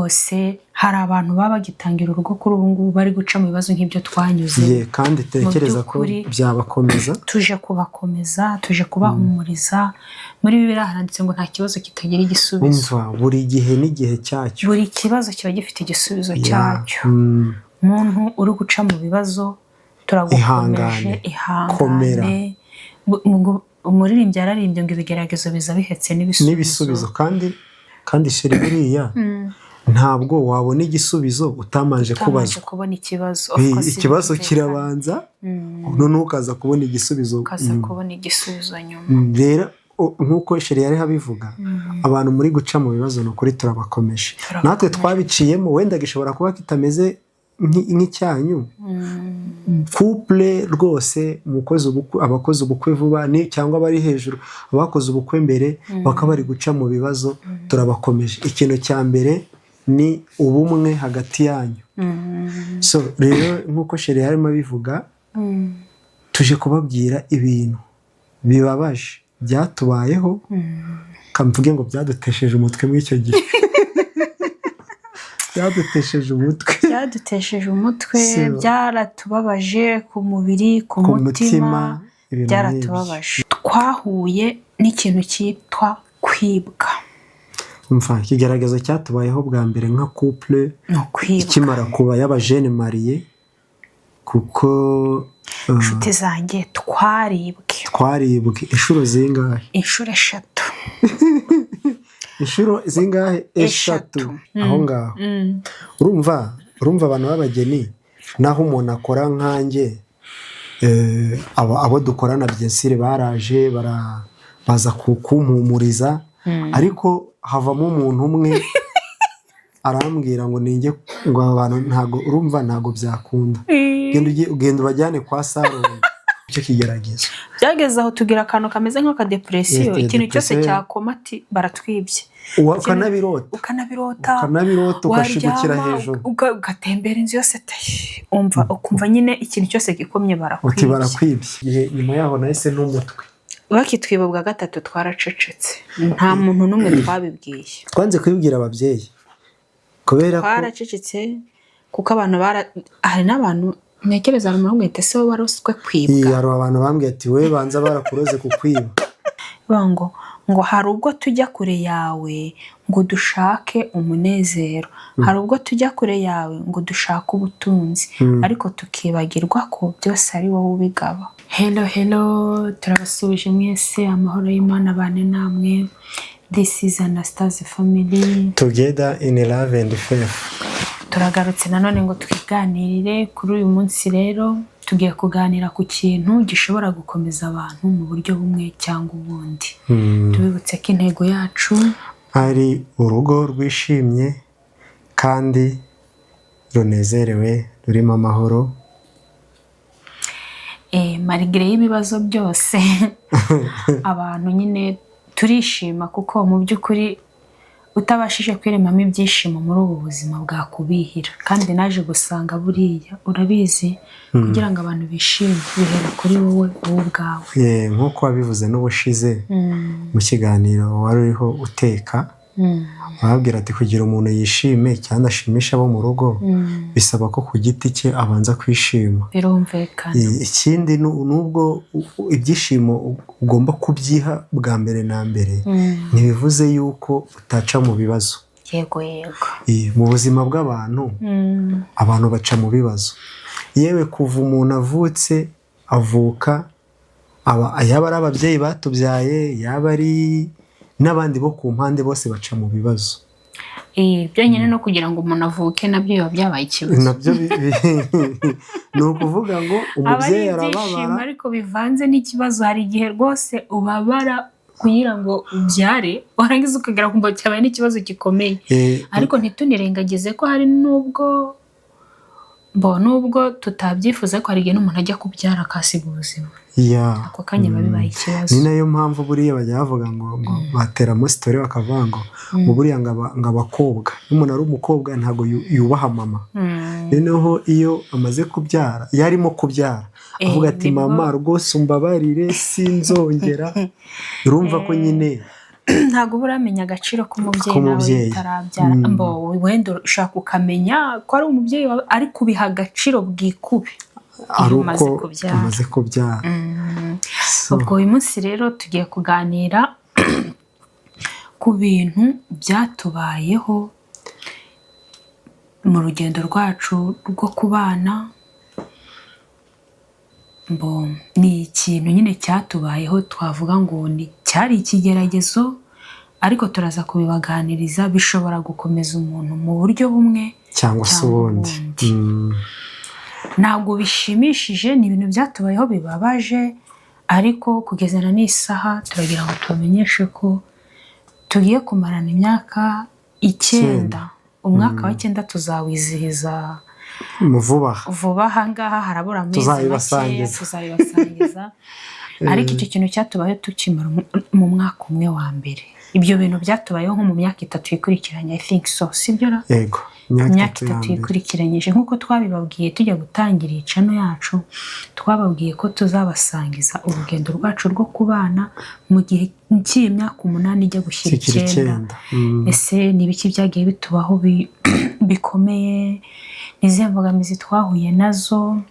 Rwose hari abantu baba bagitangira urugo kuri ubu ngubu bari guca mu bibazo nk'ibyo twanyuze. Ye, kandi tekereza ko by'ukuri- byabakomeza. Tuje kubakomeza, tuje kubahumuriza. Muri Bibiliya haranditse ngo nta kibazo kitagira igisubizo. Umva, buri gihe n'igihe cyacyo. Buri kibazo kiba gifite igisubizo cyacyo. Muntu uri guca mu bibazo, turagukomeje. Ihangane. Komera. Ihangane. Umuririmbyi yararimbye ngo ibigeragezo biza bihetse n'ibisubizo. N'ibisubizo. Kandi chérie, buriya ntabwo wabona igisubizo utamanje utabanje kubazwa. Kubona ikibazo, of course, Ikibazo birumvikana. kirabanza, noneho ukaza kubona igisubizo ukaza nyuma. Kubona igisubizo nyuma. Rero nk'uko chérie yari abivuga, abantu muri guca mu bibazo, ni ukuri turabakomeje. Turabakomeje. Natwe twabiciyemo, wenda gishobora kuba kitameze nk'icyanyu. Couple rwose mukoze ubukwe, abakoze ubukwe vuba ni cyangwa abari hejuru, abakoze ubukwe mbere bakaba bari guca mu bibazo, turabakomeje. Ikintu cya mbere ni ubumwe hagati yanyu. So rero, nk'uko chérie yarimo abivuga, tuje kubabwira ibintu bibabaje byatubayeho, kamvuge ngo byadutesheje umutwe muri icyo gihe, byadutesheje umutwe. Byadutesheje umutwe. Byaratubabaje ku mubiri, ku ku mutima. Mutima, ibintu nk'ibyo. Byaratubabaje. Twahuye n'ikintu cyitwa kwibwa. Umva, ikigeragezo cyatubayeho bwa mbere nka couple ni ukwibwa. Ikimara kuba y'aba jeunes mariés, kuko Inshuti zanjye, twaribwe. Twaribwe inshuro zingahe? Inshuro 3. Inshuro zingahe? Eshatu. Eshatu. Aho ngaho urumva abantu b'abageni, naho umuntu akora nkanjye, abo dukorana bien sûr baraje baza kumpumuriza, ariko havamo umuntu umwe arambwira ngo ninjye, ngo aba bantu ntago, urumva, ntago byakunda, genda ubajyane kwa Sarongo. Icyo kigeragezo. Byageze aho tugira akantu kameze nk'akadepresiyo. Ikintu cyose depression. Cyakoma ati baratwibye. Ukanabirota. Ukanabirota. Ukanabirota, ukashigukira waryama, hejuru. Ugatembera inzu yose, tayi, umva ukumva nyine ikintu cyose gikomye uti barakwibye. Barakwibye. Igihe nyuma yaho nahise n'umutwe. Bakitwiba bwa gatatu twaracecetse, nta muntu n'umwe twabibwiye. Twanze kubibwira ababyeyi kubera ko Twaracecetse kuko abantu bara, hari n'abantu ntekereza, hari umuntu wese se waroswe kwibwa. Hari abantu bambwiye ati: "We banza barakuroze kukwiba." Bavuga ngo hari ubwo tujya kure yawe ngo dushake umunezero, hari ubwo tujya kure yawe ngo dushake ubutunzi, ariko tukibagirwa ko byose ari wowe ubigaba. Hello, hello, turabasuhuje mwese, amahoro y'Imana abane namwe. This is Anastase family. Together in love and faith. Turagarutse nanone ngo twiganirire. Kuri uyu munsi rero tugiye kuganira ku kintu gishobora gukomeza abantu mu buryo bumwe cyangwa ubundi. Tubibutse ko intego yacu ari urugo rwishimye kandi runezerewe, rurimo amahoro. Malgré y'ibibazo byose, abantu nyine turishima, kuko mu by'ukuri utabashije kwiremamo ibyishimo muri ubu buzima bwakubihira. Kandi naje gusanga buriya, urabizi, kugira ngo abantu bishime bihera kuri wowe, wowe ubwawe. Nk'uko wabivuze n'ubushize mu kiganiro wari uriho uteka, wababwira ati kugira umuntu yishime cyangwa ashimishe abo mu rugo, bisaba ko ku giti cye abanza kwishima. Birumvikana. Ikindi nubwo ibyishimo ugomba kubyiha bwa mbere na mbere, ntibivuze yuko utaca mu bibazo. Yego. Mu buzima bw'abantu, abantu baca mu bibazo. Yewe, kuva umuntu avutse, avuka yaba ari ababyeyi batubyaye, yaba ari n'abandi bo ku mpande, bose baca mu bibazo. Byonyine no kugira ngo umuntu avuke nabyo biba byabaye ikibazo. Nabyo ni ukuvuga ngo aba ari umubyeyi ibyishimo arababara. Ariko bivanze n'ikibazo. Hari igihe rwose ubabara kugira ngo ubyare, warangiza ukagera kumva cyabaye n'ikibazo gikomeye. Ariko ntitunirengagize ko hari n'ubwo nubwo tutabyifuza, ko hari igihe n'umuntu ajya kubyara akasiga ubuzima. Ako kanya biba bibaye ikibazo. Ni nayo mpamvu buriya bajya bavuga ngo bateramo story, bakavuga ngo buriya ngo abakobwa, iyo umuntu ari umukobwa ntabwo yubaha mama. Noneho iyo amaze kubyara, iyo arimo kubyara, avuga ati: "Mama, rwose umbabarire, sinzongera." Urumva ko nyine Ntabwo uba uramenya agaciro k'umubyeyi nawe K'umubyeyi. utarabyara. Mbo wenda ushaka ukamenya ko ari umubyeyi wawe, ariko ubiha agaciro bwikube ari iyo umaze uko kubyara. Umaze kubyara. So, Ubwo uyu munsi rero tugiye kuganira ku bintu byatubayeho mu rugendo rwacu rwo kubana. Mbo ni ikintu nyine cyatubayeho, twavuga ngo ni cyari ikigeragezo, ariko turaza kubibaganiriza. Bishobora gukomeza umuntu mu buryo bumwe cyangwa se cyangwa ubundi. ubundi. Ntabwo bishimishije, ni ibintu byatubayeho bibabaje, ariko kugeza na n'isaha turagira ngo tubamenyeshe ko tugiye kumarana imyaka 9. Umwaka wa 9 tuzawizihiza Mu vuba aha. vuba aha ngaha, harabura amezi makeya. Tuzabibasangiza. Tuzabibasangiza. Ariko icyo kintu cyatubayeho tukimara mu mwaka umwe wa mbere, ibyo bintu byatubayeho nko mu myaka 3 yikurikiranye, I think so, sibyo ra? Yego, imyaka Imyaka 3 ya 3 mbere. yikurikiranyije. Nk'uko twabibabwiye tujya gutangira iyi channel yacu, twababwiye ko tuzabasangiza urugendo rwacu rwo kubana mu gihe cy'iyi myaka 8 ijya gushyira Kikiri 9. 9. Ese ni ibiki byagiye bitubaho bikomeye? Ni izihe mbogamizi twahuye nazo?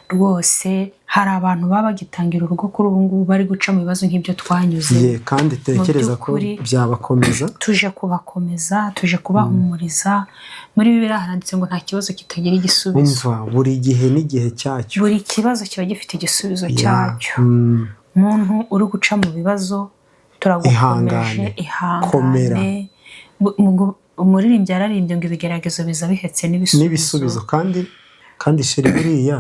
Rwose hari abantu baba bagitangira urugo kuri ubu ngubu bari guca mu bibazo nk'ibyo twanyuze. Ye, kandi tekereza ko By'ukuri, byabakomeza. tuje kubakomeza, tuje kubahumuriza. Muri Bibiliya haranditse ngo nta kibazo kitagira igisubizo. Umva, buri gihe n'igihe cyacyo. Buri kibazo kiba gifite igisubizo cyacyo. Umuntu uri guca mu bibazo, turagukomeje. Ihangane. Komera. Ihangane. Umuririmbyi yararimbye ngo ibigeragezo biza bihetse n'ibisubizo. N'ibisubizo. Kandi chéri, buriya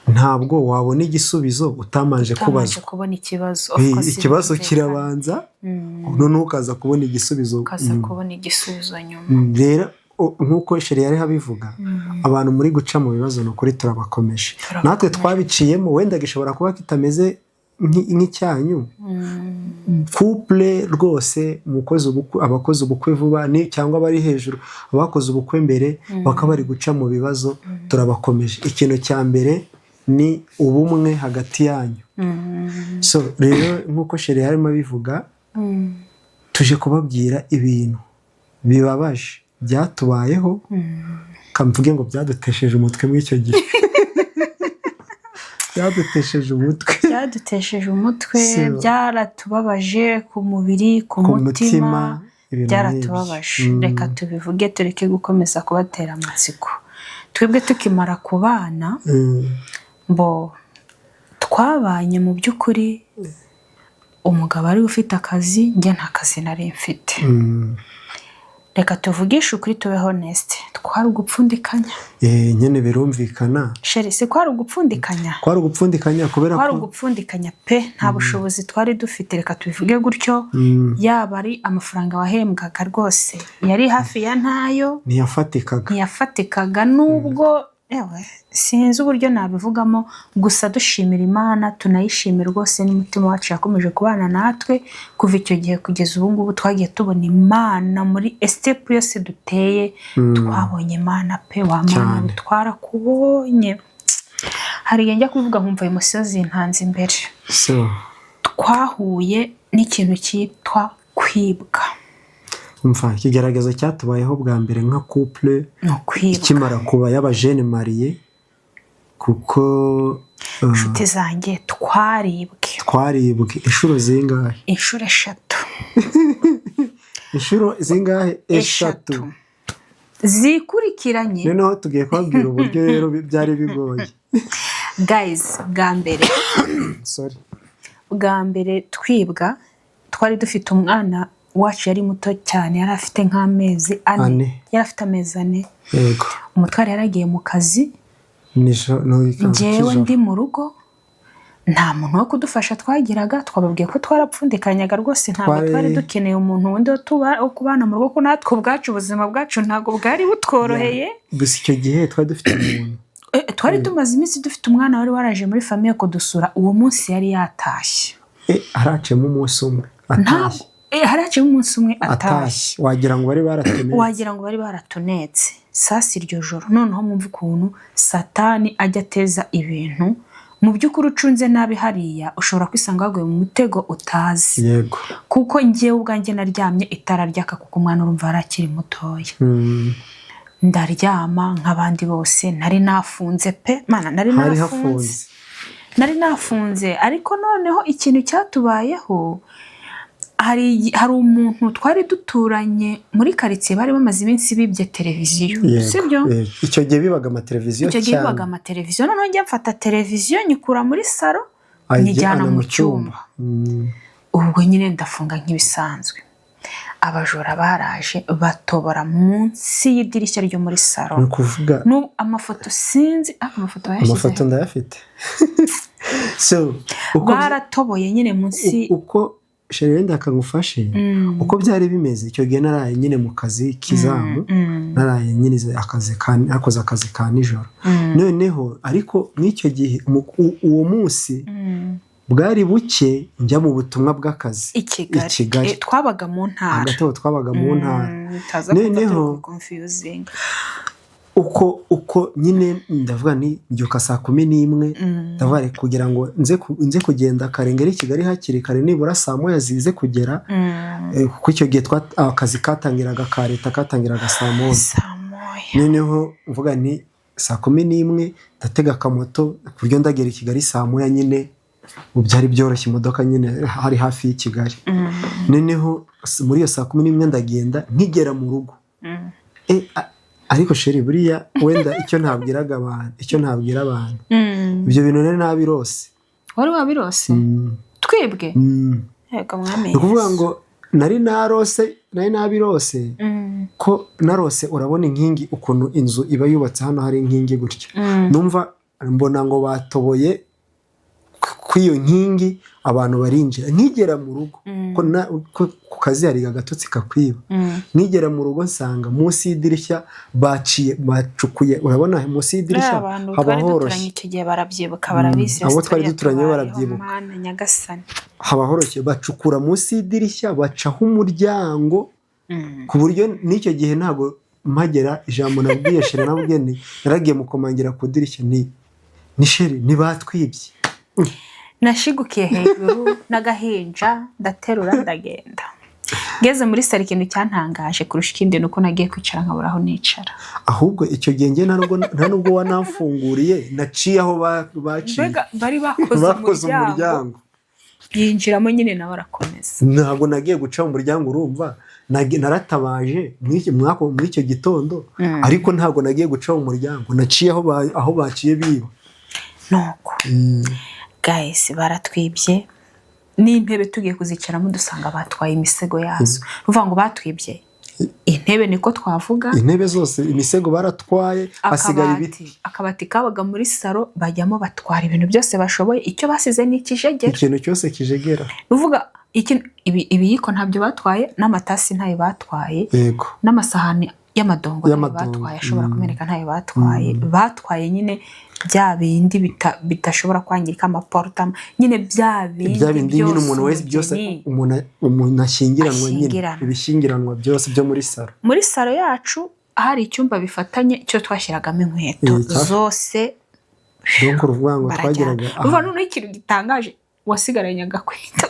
ntabwo wabona igisubizo utamanje Utabanje kubazwa. kubona ikibazo. Of course, Ikibazo birumvikana. kirabanza, noneho ukaza kubona igisubizo. Ukaza kubona igisubizo nyuma. Rero nk'uko chéri yari abivuga, abantu muri guca mu bibazo, ni ukuri turabakomeje. Turabakomeje. Natwe twabiciyemo, wenda gishobora kuba kitameze nk'icyanyu. Couple rwose umukozi ubukwe, abakoze ubukwe vuba ni cyangwa abari hejuru, abakoze ubukwe mbere bakaba bari guca mu bibazo, turabakomeje. Ikintu cya mbere ni ubumwe hagati yanyu. So rero, nk'uko chéri yarimo abivuga, tuje kubabwira ibintu bibabaje byatubayeho, kamvuge ngo byadutesheje umutwe muri icyo gihe, byadutesheje umutwe. Byadutesheje umutwe. Byaratubabaje ku mubiri, ku ku mutima. Mutima, ibintu Byaratubabaje. nk'ibyo. Reka tubivuge, tureke gukomeza kubatera amatsiko. Twebwe tukimara kubana, mbo twabanye mu by'ukuri umugabo ari we ufite akazi, njye nta kazi nari mfite. Reka tuvugishe ukuri, tube honest, twari ugupfundikanya. Nyine birumvikana. Chéri, si kwari ugupfundikanya? Kwari ugupfundikanya kubera Kwari ko ugupfundikanya pe, nta bushobozi twari dufite, reka tubivuge gutyo. Yaba ari amafaranga wahembwaga, rwose yari hafi ya ntayo. Ntiyafatikaga. Ntiyafatikaga, nubwo ewe sinzi uburyo nabivugamo. Gusa dushimira Imana, tunayishimira rwose n'umutima wacu, yakomeje kubana natwe kuva icyo gihe kugeza ubu ngubu. Twagiye tubona Imana muri step yose duteye. Twabonye Imana pe, wa Mana. Cyane. Twarakubonye. Hari igihe njya kubivuga nkumva ayo zintanze imbere. So Twahuye n'ikintu cyitwa kwibwa. Umva, ikigeragezo cyatubayeho bwa mbere nka couple Ni ukwibwa. ikimara kuba y'aba jeunes mariés, kuko Inshuti zanjye, twaribwe. Twaribwe inshuro zingahe? Inshuro 3. Inshuro zingahe? 3. Zikurikiranye. Noneho tugiye kubabwira uburyo rero byari bigoye. Guys, bwa mbere, Sorry. bwa mbere twibwa, twari dufite umwana wacu, yari muto cyane, yari afite nk'amezi 4. Ane. Yari afite amezi 4. Yego. Umutware yaragiye mu kazi. Nijoro no ikanzu Njyewe cy'ijoro. ndi mu rugo, nta muntu wo kudufasha twagiraga. Twababwiye ko twarapfundikanyaga rwose, ntabwo twari dukeneye umuntu wundi wo kubana mu rugo, ko natwe ubwacu ubuzima bwacu ntabwo bwari butworoheye. Gusa icyo gihe twari dufite umuntu. Twari tumaze iminsi dufite umwana wari waraje muri famille kudusura. Uwo munsi yari yatashye. Haraciyemo umunsi umwe Ntabwo atashye. Haraciyemo umunsi umwe atashye. Atashye, wagira ngo bari baratemeye. Wagira ngo bari baratunetse. Sasa iryo joro noneho mwumva ukuntu Satani ajya ateza ibintu. Mu by'ukuri ucunze nabi hariya ushobora kwisanga waguye mu mutego utazi. Kuko njyewe ubwanjye naryamye itara ryaka, kuko umwana urumva yari akiri mutoya. Ndaryama nk'abandi bose, nari nafunze pe mana, nari Hari nafunze. hafunze. Nari nafunze, ariko noneho ikintu cyatubayeho, hari umuntu twari duturanye muri karitsiye, bari bamaze iminsi bibye televiziyo. Sibyo? Yego. Icyo gihe bibaga amateleviziyo Icyo gihe cyane. bibaga amateleviziyo. Noneho njya mfata televiziyo nyikura muri salo, ayijyana nyijyana mu cyumba. Ubwo nyine ndafunga nk'ibisanzwe. Abajura baraje batobora munsi y'idirishya ryo muri salo. Ni ukuvuga N'ubu amafoto, sinzi ariko amafoto bayashyize. Amafoto ndayafite. So uko Baratoboye nyine munsi. Uko chérie, wenda akagufashe, uko byari bimeze icyo gihe, naraye nyine mu kazi k'izamu, naraye nyine akazi ka, nakoze akazi ka nijoro. Noneho ariko mw'icyo gihe uwo munsi bwari buke, njya mu butumwa bw'akazi I Kigali. I Kigali. Twabaga mu ntara. Hagati aho twabaga mu ntara. Bitaza kuba Noneho turi confusing. uko nyine ndavuga ni mbyuka saa 11, ndavuga reka kugira ngo nze kugenda kare ngere i Kigali hakiri kare, nibura saa 1 zize kugera. Kuko icyo gihe akazi katangiraga ka leta katangiraga saa 1. Saa 1. Noneho mvuga ni saa 11 ndatega akamoto ku buryo ndagera i Kigali saa 1 nyine. Ubu byari byoroshye, imodoka nyine hari hafi y'i Kigali. Noneho muri iyo saa 11 ndagenda, nkigera mu rugo, ariko chérie, buriya wenda icyo ntabwiraga abantu, icyo ntabwira abantu, ibyo bintu nari nabirose. Wari wabirose? Mm. Twibwe? Mm. Yego mwami. Ni ukuvuga ngo nari narose, nari nabirose ko narose, urabona inkingi ukuntu inzu iba yubatse, hano hari inkingi gutya, numva mbona ngo batoboye ku iyo nkingi, abantu barinjira. Nkigera mu rugo, ko ku kazi hari agatotsi kakwiba, nkigera mu rugo nsanga munsi y'idirishya baciye, bacukuye. Urabona munsi y'idirishya Abantu haba twari duturanye horoshye. icyo gihe barabyibuka, barabizi. Abo twari Story duturanye yatubayeho, barabyibuka. Mana nyagasani. Haba horoshye, bacukura munsi y'idirishya, bacaho umuryango, ku buryo n'icyo gihe ntabwo mpagera, ijambo nabwiye chérie, nabwiye ni naragiye mukomangira ku idirishya ni chérie, ntibatwibye. Nashigukiye hejuru n'agahinja, ndaterura, ndagenda. Ngeze muri salo, ikintu cyantangaje kurusha ikindi ni uko nagiye kwicara nkabura aho nicara. Ahubwo icyo gihe njye nta nubwo wanamfunguriye, naciye aho baciye. Mbega bari bakoze Bakoze umuryango, umuryango. yinjiramo nyine nawe arakomeza. Ntabwo nagiye guca mu muryango, urumva naratabaje muri icyo gitondo, ariko ntabwo nagiye guca mu muryango, naciye aho baciye biba. Nuko guys, baratwibye n'intebe, tugiye kuzicaramo dusanga batwaye imisego yazo. Ni ukuvuga ngo batwibye intebe, niko twavuga. Intebe zose, imisego baratwaye, hasigaye ibiti. Akabati kabaga muri salo bajyamo, batwara ibintu byose bashoboye. Icyo basize ni ikijegera. Ikintu cyose kijegera. Ni ukuvuga ibiyiko ntabyo batwaye, n'amatasi ntayo batwaye, n'amasahani y'amadongo ntayo Y'amadongo, batwaye, ashobora kumeneka ntayo batwaye. Batwaye nyine bya bindi bidashobora kwangirika, amaporota nyine, bya bindi Bya bindi nyine umuntu wese byose umugeni umuntu ashyingiranwa nyine. Ashyingiranwa. Ibishyingiranwa byose byo muri salo. Muri salo yacu hari icyumba bifatanye, cyo twashyiragamo inkweto zose. Donc uruvuga ngo Barajyana. twageraga Uruvuga ahantu noneho ikintu gitangaje, wasigaranye agakweto.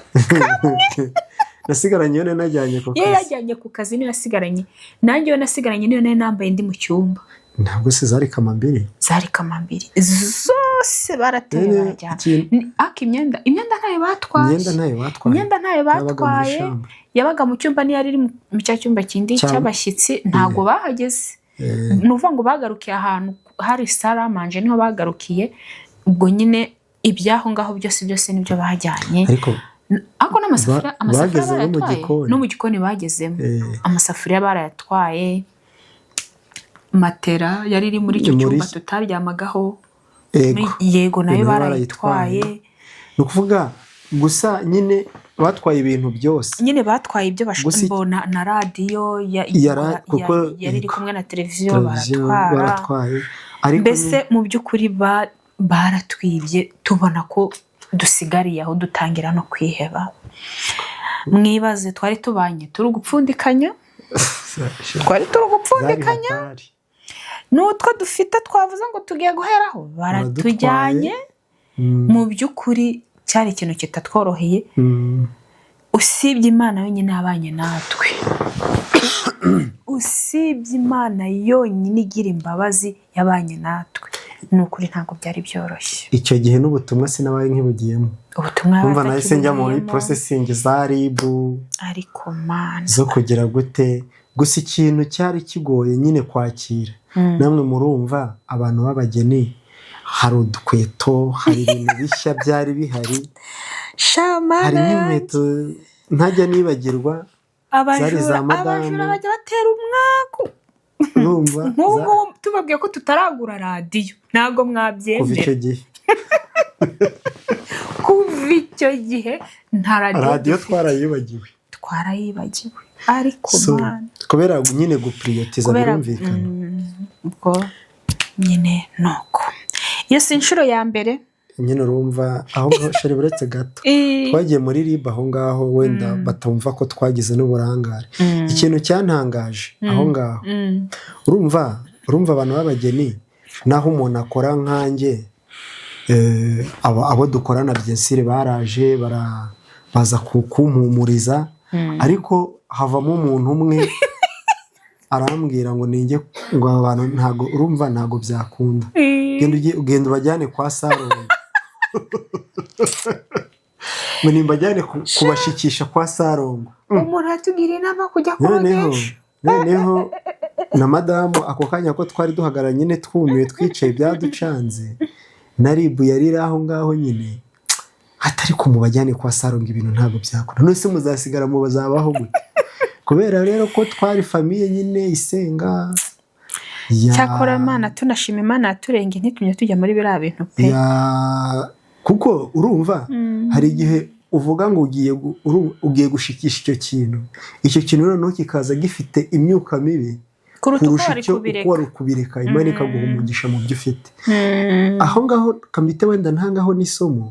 Nasigaranye iyo nari najyanye ku Iyo kazi. yajyanye ku kazi niyo yasigaranye, nanjye iyo nasigaranye niyo nari nambaye ndi mu cyumba. Ntabwo se zari kamambiri? Zari kamambiri zose barateye, Rero barajyana. Ariko imyenda ntayo batwaye. Imyenda ntayo batwaye. Imyenda ntayo Yabaga muri batwaye. chambre. Yabaga mu cyumba, niyo yari iri mu cya cyumba kindi cy'abashyitsi, ntabwo bahageze. Ni ukuvuga ngo bagarukiye ahantu hari salle à manger, niho bagarukiye. Ubwo nyine iby'aho ngaho byose byose nibyo bajyanye. Ariko Ariko n'amasafuriya, amasafuriya bageze no mu barayatwaye. gikoni. No mu gikoni bagezemo. Amasafuriya barayatwaye, matera yari iri muri icyo cyumba tutaryamagaho. Yego, nayo Nayo barayitwaye. Ni ukuvuga gusa nyine batwaye ibintu byose. Nyine batwaye ibyo Gusa mbona na radiyo yari iri kumwe na televiziyo, Televiziyo baratwara. baratwaye, ariko Mbese mu by'ukuri baratwibye, tubona ko dusigariye aho, dutangira no kwiheba. Mwibaze, twari tubanye turi gupfundikanya, twari turi Zari gupfundikanya hatari. N'utwo dufite twavuze ngo tugiye guheraho, baratujyanye. Mu by'ukuri cyari ikintu kitatworoheye, usibye Imana yonyine yabanye natwe, usibye Imana yonyine igira imbabazi yabanye natwe. Ni ukuri ntabwo byari byoroshye. Icyo gihe n'ubutumwa sinabaye nkibugiyemo. Ubutumwa Numva nahise njya muri batakibugiyemo. processing za RIB Ariko Mana! zo kugira gute. Gusa ikintu cyari kigoye nyine kwakira, namwe murumva abantu b'abageni, hari udukweto, hari ibintu bishya byari bihari, Shamana! hari n'inkweto ntajya nibagirwa zari Abajura za madamu. Abajura bajya batera umwaku. Urumva Nk'ubu ngubu tubabwiye ko tutaragura radiyo, ntabwo Kuva mwabyemera. icyo gihe. Kuva icyo gihe nta radiyo Radiyo dufite. twarayibagiwe. Twarayibagiwe, ariko So, Mana! kubera nyine guprioritiza, Kubera birumvikana. Ubwo nyine nuko iyo si inshuro ya mbere. Nyine urumva aho ngaho, chérie, buretse gato, twagiye muri RIB aho ngaho, wenda batumva ko twagize n'uburangare. Ikintu cyantangaje aho ngaho, urumva abantu b'abageni, naho umuntu akora nkanjye, abo dukorana byensire baraje baza kumpumuriza, ariko havamo umuntu umwe arambwira ngo ninjye, ngo aba bantu ntago, urumva ntago byakunda, genda ubajyane kwa Sarongo, ngo nimbajyane kubashikisha kwa Sarongo. Umuntu yatugiriye inama kujya Noneho kurogesha. Noneho na madamu ako kanya ko twari duhagararanye nyine twumiwe, twicaye, byaducanze, na RIB yari iri aho ngaho nyine, atari kumubajyane kwa Sarongo, ibintu ntabwo byakora, none se muzasigara mu bazabaho gute? Kubera rero ko twari famille nyine isenga Cyakora Imana, tunashima Imana yaturenge ntitumye tujya muri biriya bintu pe. Kuko urumva hari igihe uvuga ngo ugiye gushikisha icyo kintu, icyo kintu noneho kikaza gifite imyuka mibi kuruta uko kurusha wari icyo kubireka. Uko wari kubireka, Imana ikaguha umugisha mu byo ufite aho ngaho. Kamite wenda ntangaho n'isomo: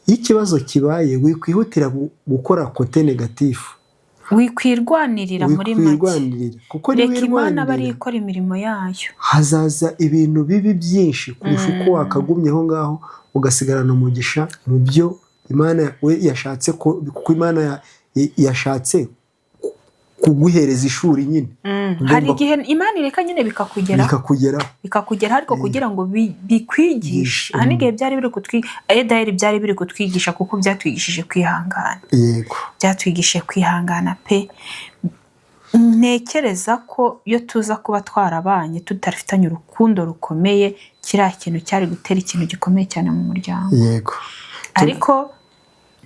iyo ikibazo kibaye, wikwihutira gukora côté négatif. Wikwirwanirira muri make. Wikwirwanirira, kuko Reka Imana aba ariyo niwirwanirira, ikora imirimo yayo. hazaza ibintu bibi byinshi kurusha uko wakagumye aho ngaho ugasigarana umugisha mu byo Imana we yashatse ko, kuko Imana yashatse kuguhereza ishuri nyine. Hari igihe Imana ireka nyine bikakugeraho. Bikakugeraho. Bikakugeraho, ariko kugira ngo bikwigishe. Yigishe. Aha n'igihe byari biri kutwigisha, edayeri byari biri kutwigisha, kuko byatwigishije kwihangana. Byatwigishije kwihangana pe. Ntekereza ko iyo tuza kuba twarabanye tutarafitanye urukundo rukomeye, kiriya kintu cyari gutera ikintu gikomeye cyane mu muryango. Ariko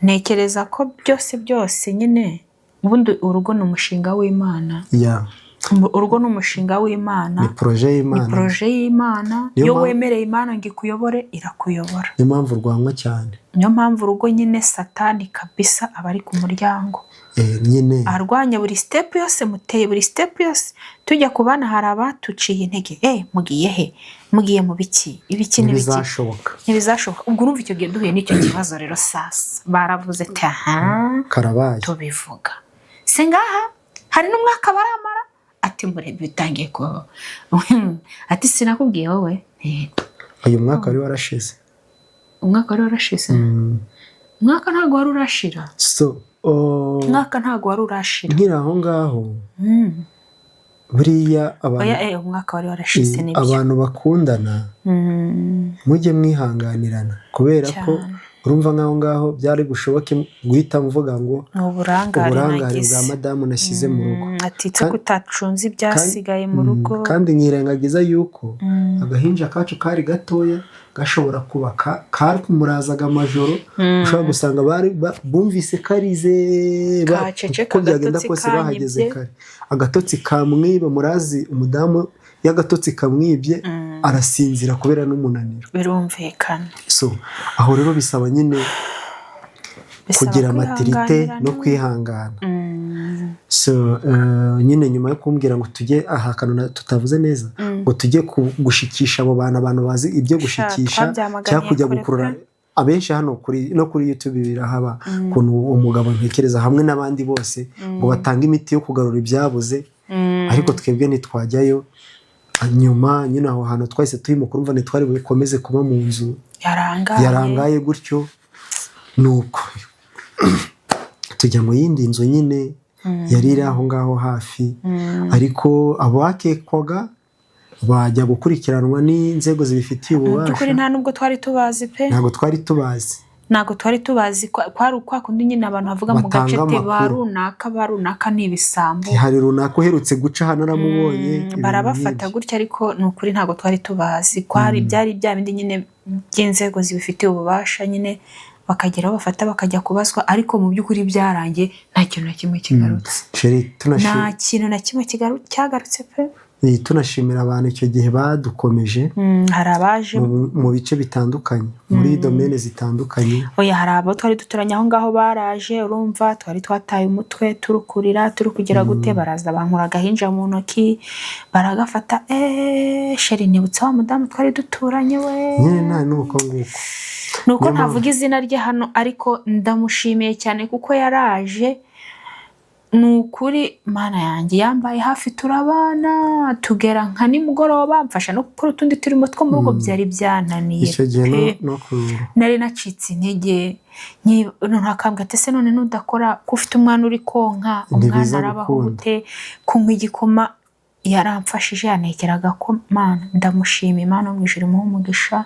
ntekereza ko byose byose nyine, ubundi urugo ni umushinga w'Imana. Urugo ni umushinga w'Imana. Ni projet Ni y'Imana. projet y'Imana. Niyo Iyo wemereye Imana ngo ikuyobore, irakuyobora. Niyo mpamvu rwanywa cyane. Niyo mpamvu urugo nyine Satani kabisa aba ari ku muryango, Nyine arwanya buri step yose muteye, buri step yose. Tujya ku bana, hari abatuciye intege: "Mugiye he? Mugiye mu biki? Ibiki n'ibiki?" Ntibizashoboka. Ntibizashoboka. Ubwo urumva icyo gihe duhuye n'icyo kibazo rero, sasa baravuze ati: "Aha." Karabaye. Tubivuga si ngaha, hari n'umwaka baramara, ati: "Murebe bitangiye kubaho." Ati: "Sinakubwiye wowe?" Yego. Uyu mwaka wari warashize. Umwaka wari warashize. Umwaka ntabwo wari urashira. So, oh, Umwaka ntabwo wari urashira. Nkiri aho ngaho, buriya abantu Oya, umwaka wari warashize, nibyo. abantu bakundana, mujye mwihanganirana, kubera ko Cyane. urumva nk'aho ngaho byari bushoboke guhita mvuga ngo Ni uburangare uburangare nagize. bwa madamu nashyize mu rugo. Atitse ko utacunze ibyasigaye mu rugo. Kandi nkirengagiza yuko agahinja kacu kari gatoya, gashobora kuba kamurazaga amajoro, ushobora gusanga bari bumvise karize Kaceceka, uko byagenda agatotsi kose bahageze kanyibye. kare, agatotsi kamwiba. Murazi umudamu iyo agatotsi kamwibye arasinzira kubera n'umunaniro. Birumvikana. So aho rero bisaba nyine Bisaba kugira maturité no kwihanganirana. kwihangana. So nyine nyuma yo kumbwira ngo tujye aha kantu tutavuze neza, ngo tujye gushikisha abo bantu, abantu bazi ibyo gushikisha Twabyamaganiye cyangwa kujya kure gukurura pe. Abenshi hano kuri no kuri YouTube birahaba, ukuntu umugabo ntekereza hamwe n'abandi bose ngo batange imiti yo kugarura ibyabuze, ariko twebwe ntitwajyayo. Nyuma nyine aho hantu twahise tuhimuka, urumva ntitwari bukomeze kuba mu nzu. Yarangaye. Yarangaye gutyo. Nuko tujya mu yindi nzu nyine yari iri aho ngaho hafi, ariko abakekwaga bajya gukurikiranwa n'inzego zibifitiye Mu by'ukuri ububasha. nta nubwo twari tubazi pe. Ntabwo twari tubazi. Ntabwo twari tubazi. Kwari kwa kundi nyine abantu bavuga mu gace Batanga te ba amakuru. runaka, ba runaka ni ibisambo. Hari runaka uherutse guca hano, aramubonye, ibintu Barabafata nk'ibyo. gutya, ariko ni ukuri ntabwo twari tubazi. Kwari byari bya bindi nyine by'inzego zibifitiye ububasha nyine, bakagera aho bafata bakajya kubazwa, ariko mu by'ukuri byarangiye nta kintu na kimwe kigarutse. Chérie, Nta kintu na kimwe cyagarutse pe. Tunashimira abantu icyo gihe badukomeje Hari abaje mu bice bitandukanye, muri domaine zitandukanye. Oya, hari abo twari duturanye aho ngaho baraje. Urumva twari twataye umutwe, turi kurira, turi kugira gute, baraza bankura agahinja mu ntoki, baragafata. Eee chérie, nibutse wa mudamu twari duturanye we. Nyine nta nuko nguko. Ni uko Niyo mpamvu- ntavuga izina rye hano, ariko ndamushimiye cyane kuko yaraje. Ni ukuri Mana yanjye, yambaye hafi, turabana tugera nka nimugoroba, mfasha no gukora utundi turimo two mu rugo byari byananiye Icyo gihe no, pe. no ku Nari nacitse intege. Noneho akambwira ati: "Ese none nudakora, ko ufite umwana uri konka, umwana Ntibiza arabaho gukunda. gute?" Kunywa igikoma yaramfashije, yantekera agakoma. Mana, ndamushima, Imana yo mu ijuru imuhe umugisha.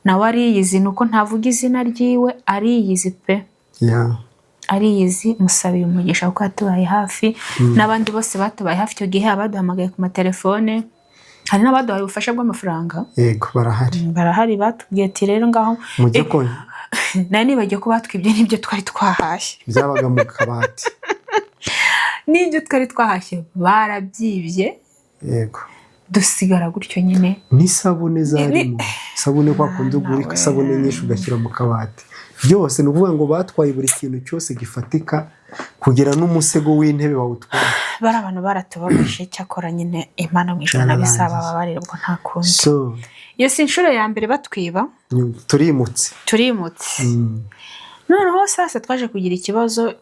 Nawe ariyizi, ni uko ntavuga izina ryiwe, ariyizi pe. Ariyizi. Musabiye umugisha kuko yatubaye hafi, n'abandi bose batubaye hafi icyo gihe, abaduhamagaye ku matelefone, hari n'abaduhaye ubufasha bw'amafaranga. Yego, barahari. Barahari, batubwiye ati: "Rero ngaho." Mujye ko Nari nibagiwe ko batwibye n'ibyo twari twahashye. Byabaga mu kabati. N'ibyo twari twahashye barabyibye. Dusigara gutyo nyine. N'isabune zarimo, isabune kwa kundi ugura Nawe. isabune nyinshi ugashyira mu kabati, byose ni ukuvuga ngo batwaye buri kintu cyose gifatika, kugera n'umusego w'intebe bawutwaye. Bari abantu baratubabaje. Cyakora nyine Imana mu ijuru Byararangiye. n'abisaba bababarire, ubwo nta kundi. So Iyo si inshuro ya mbere batwiba. Turimutse. Turimutse. Noneho sasa twaje kugira ikibazo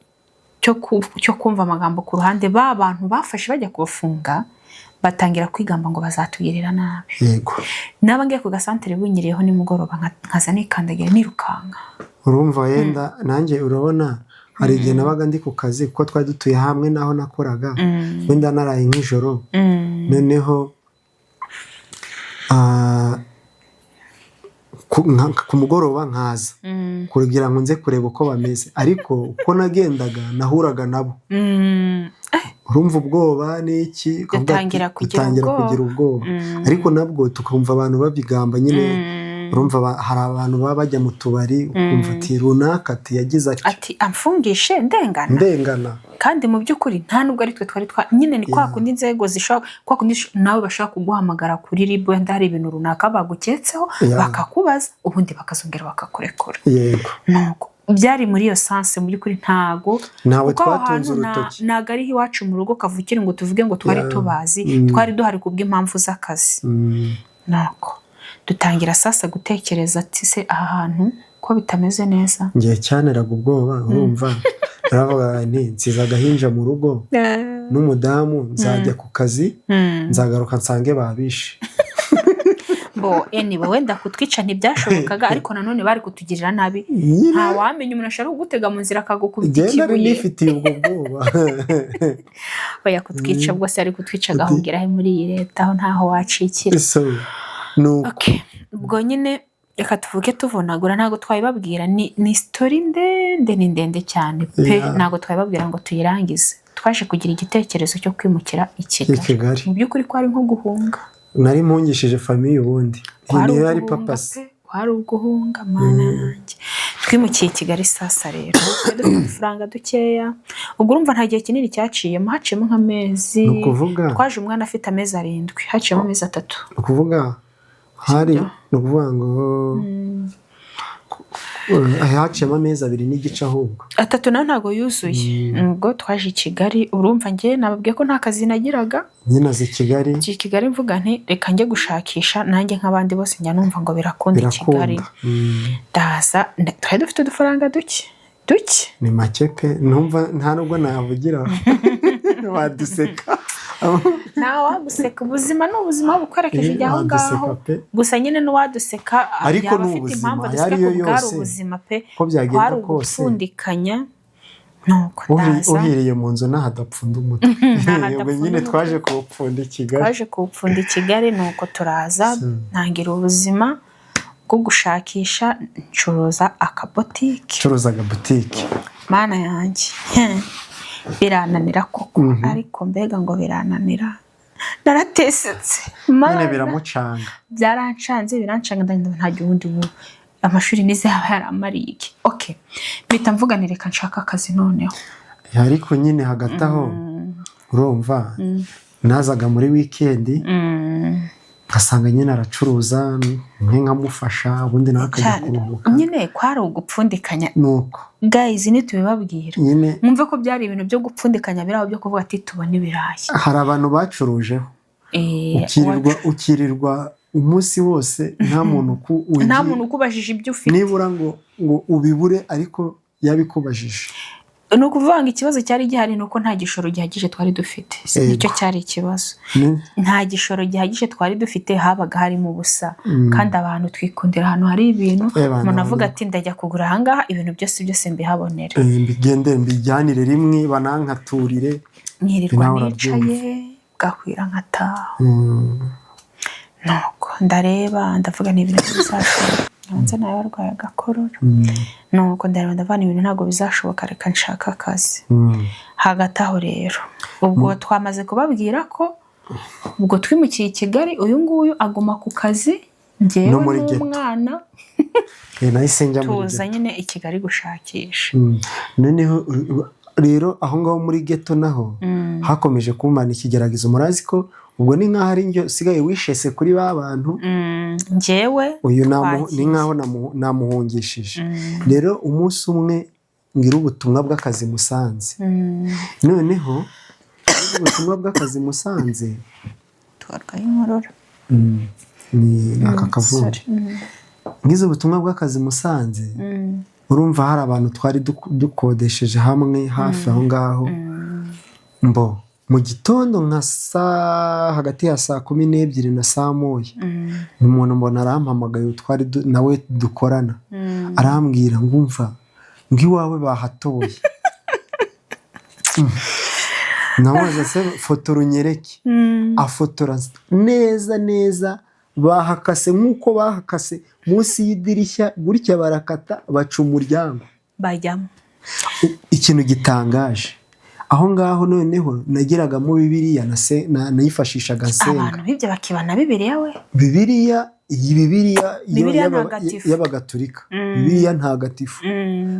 cyo kumva amagambo ku ruhande. Ba bantu bafashe bajya kubafunga batangira kwigamba ngo bazatugirira nabi. Naba ngiye ku gasantere bunyiriyeho nimugoroba, nkaza nikandagira nirukanka. Urumva wenda nanjye urabona hari igihe nabaga ndi ku kazi, kuko twari dutuye hamwe n'aho nakoraga, wenda naraye nk'ijoro, noneho ku mugoroba nkaza kugira ngo nze kureba uko bameze, ariko uko nagendaga nahuraga nabo. Urumva ubwoba n'iki, ukavuga ati, Dutangira kugira dutangira ubwoba. Kugira ubwoba, ariko nabwo tukumva abantu babigamba nyine. Urumva hari abantu baba bajya mu tubari, ukumva ati runaka ati yagize atya. Ati amfungishe ndengana. Ndengana. Kandi mu by'ukuri nta nubwo ari twe twari twa nyine. Ni kwa kundi inzego zishobora, kwa kundi nawe bashobora kuguhamagara kuri RIB, wenda hari ibintu runaka baguketseho, bakakubaza, ubundi bakazongera bakakurekura. Nuko byari muri iyo sens. Mu by'ukuri ntago Ntawe kuko aho twatunze hantu urutoki. ntago ariho iwacu mu rugo kavukire ngo tuvuge ngo twari tubazi. Twari duhari kubw'impamvu z'akazi. Nuko dutangira sasa gutekereza ati: "Se aha hantu ko bitameze neza?" Ngiye cyaneraga ubwoba. Urumva naravuga nti: "Nsize agahinja mu rugo n'umudamu, nzajya ku kazi, nzagaruka nsange babishe." Bo anyway, wenda kutwica ntibyashobokaga, ariko nanone bari kutugirira nabi. Nyine. Nta wamenya, umuntu ashobora kugutega mu nzira akagukubita Njyewe nari ikibuye. nifitiye ubwo bwoba. Oya, kutwica bwose ari kutwica agahungira he muri iyi leta, aho ntaho wacikira. So nuko Okay. Ubwo nyine reka tuvuge tuvunagura, ntabwo twabibabwira, ni story ndende, ni ndende cyane pe. Ntabwo twabibabwira ngo tuyirangize. Twaje kugira igitekerezo cyo kwimukira i I Kigali. Kigali. Mu by'ukuri kwari nko guhunga. Nari mpungishije famille ubundi. Kwari Niyo yari uguhunga purpose. pe, kwari uguhunga. Mana yanjye, twimukiye i Kigali. Sasa rero twari dufite udufaranga dukeya. Ubwo urumva nta gihe kinini cyaciyemo, haciyemo nk'amezi. Ni ukuvuga Twaje umwana afite amezi 7, haciyemo amezi 3. Ni ukuvuga hari, ni ukuvuga ngo haciyemo amezi 2 n'igice ahubwo. 3 nayo ntabwo yuzuye. Ubwo twaje i Kigali, urumva njye nababwiye ko nta kazi nagiraga. Nyine aza i Kigali. Ngiye i Kigali mvuga nti: "Reka njye gushakisha nanjye nk'abandi bose njya numva ngo birakunda i Kigali." Birakunda. Ndaza, twari dufite udufaranga duke duke. Ni make pe, numva nta nubwo navugira baduseka. Nta waguseka, ubuzima ni ubuzima bukwerekeje ujya aho Waduseka ngaho. pe. Gusa nyine n'uwaduseka Ariko yaba ni afite ubuzima, impamvu ayo aduseka, ariyo ko bwari yose, ubuzima pe. Uko byagenda Kwari kose. ugupfundikanya, nuko ndaza. Uhiriye mu nzu ntahadapfunda umutwe. Ntahadapfunda Ubwo nyine umutwe. twaje kuwupfunda i Kigali. Twaje kuwupfunda i Kigali, nuko turaza, ntangira ubuzima bwo gushakisha, ncuruza akabotike. Curuzaga butike. Mana yanjye, birananira koko, ariko mbega ngo birananira, naratesetse. Nyine Mana. Biramucanga. Byarancanze, birancanga, ndagenda nta wundi, ubu amashuri nize yaba yaramariye iki? Okay, mpita mvuga nti reka nshaka akazi noneho. Ariko nyine hagati aho, urumva nazaga muri weekend, ngasanga nyine aracuruza, mwe nkamufasha, ubundi nawe akajya kuruhuka. Nyine kwari ugupfundikanya. Nuko Guys, nitubibabwira nyine mwumve ko byari ibintu byo gupfundikanya biri aho, byo kuvuga ati tubone ibirayi. Hari abantu bacurujeho, ukirirwa umunsi wose nta muntu Nta muntu ukubajije ibyo ufite. Nibura ngo ubibure, ariko yabikubajije. Ni ukuvuga ngo ikibazo cyari gihari ni uko nta gishoro gihagije twari dufite. Nicyo cyari ikibazo. Nta gishoro gihagije twari dufite, habaga harimo ubusa, kandi abantu twikundira ahantu hari ibintu. Abantu Umuntu avuga ati ndajya kugura ahangaha, ibintu byose byose mbihabonera. Mbigende mbijyanire rimwe, banankaturire. Nkirirwa Nawe nicaye, bwakwira nkataha. Nuko ndareba, ndavuga ni ibintu bizashoboka, nzi nawe arwaye agakorora. Nuko ndareba, ndavuga ni ibintu ntabwo bizashoboka, reka nshaka akazi. Hagati aho rero, ubwo twamaze kubabwira ko ubwo twimukiye i Kigali, uyu nguyu aguma ku kazi, njyewe No muri ghetto. n'umwana Nahise njya muri tuza ghetto. nyine i Kigali gushakisha. Noneho rero aho ngaho muri ghetto naho hakomeje kumbana ikigeragezo. Murazi ko ubwo ni nk'aho ari njye usigaye wishese kuri ba bantu. Njyewe Uyu twagiye. ni nk'aho namuhungishije. Rero umunsi umwe ngira ubutumwa bw'akazi Musanze. Noneho ubutumwa bw'akazi Musanze, Twarwaye inkorora. Ni aka kavumbi. Sorry. Ngize ubutumwa bw'akazi Musanze, urumva hari abantu twari dukodesheje hamwe hafi aho ngaho. Mbo mu gitondo nka saa hagati ya saa 12 na saa 1, umuntu mbona arampamagaye, twari nawe dukorana, arambwira ngo umva, ngo iwawe bahatoye. Namubaza se fotora unyereke. Afotora neza neza, bahakase nk'uko bahakase munsi y'idirishya gutya, barakata baca umuryango. Bajyamo. Ikintu gitangaje aho ngaho, noneho nageragamo Bibiliya nayifashishaga nsenga. Abantu bibye bakibana Bibiliya we! Bibiliya, iyi Bibiliya Bibiliya ntagatifu. y'Abagatulika, Bibiliya ntagatifu.